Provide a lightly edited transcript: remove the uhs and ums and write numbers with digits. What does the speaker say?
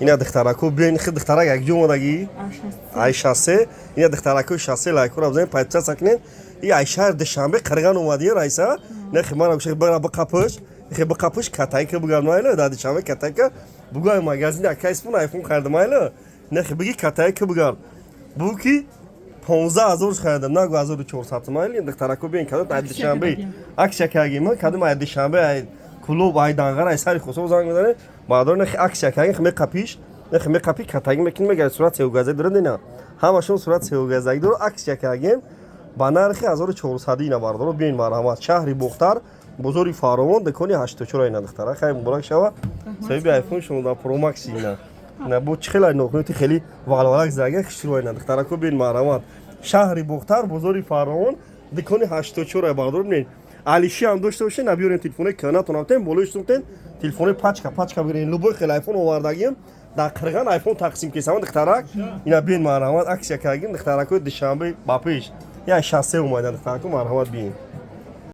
Ина, духтарако, биёин. Хи, духтарак, якҷо омадагӣ. Ай шассе. Ина, духтаракои шассе, лайкора бизанед, подписаться кунед. И ай шаҳр Душанбе, Қирған омадӣ, Райса. Нахи мана шех бара бақапш, хе бақапш, катайка бугар, майла. Дар Душанбе катайка бугай, магазин акайспун айфон харда, майла. Нахи биги, катайка бугар, бу ки 15 000 харидам, нагу 1400, майли. Духтарако, биёин, кадом ай Душанбе акция кардем, кадом ай Душанбе, ай Кулоб, ай Данғар, ай сари Хусов занг мезанед, баъдор. Нахи акция кардем, меқапиш, нахи меқапи, катаги мекунӣ, мега сурат сеугазак дорад. Ина, ҳамашон сурат сеугазак дорад. Акция кардем ба нархи 1400. Ина, бардоро, биёин, марҳамат, шаҳри Бохтар, бозори Фаровон, дукони 84. Ина, духтара, хай, муборак шава, соҳиби айфон 16 Pro Max. Ина, ина, бо чӣ хеле нохунити, хеле валвалак зага, хишро. Ина, духтарако, биёин, марҳамат, шаҳри Бохтар, бозори Фаровон, дукони 84. Бардор, бинед, алиши ҳам дошта бошед, набиёрен телефони канатон, рафтен болои шутен, телефони пачка пачка бигирен. Любой хел айфон овардагим, дар Қирған айфон тақсим кесам. Духтарак, ина биёин, марҳамат, акция кардагим. Духтаракои Душанбе, ба пеш, я шассе омадан. Духтарако, марҳамат, биёин.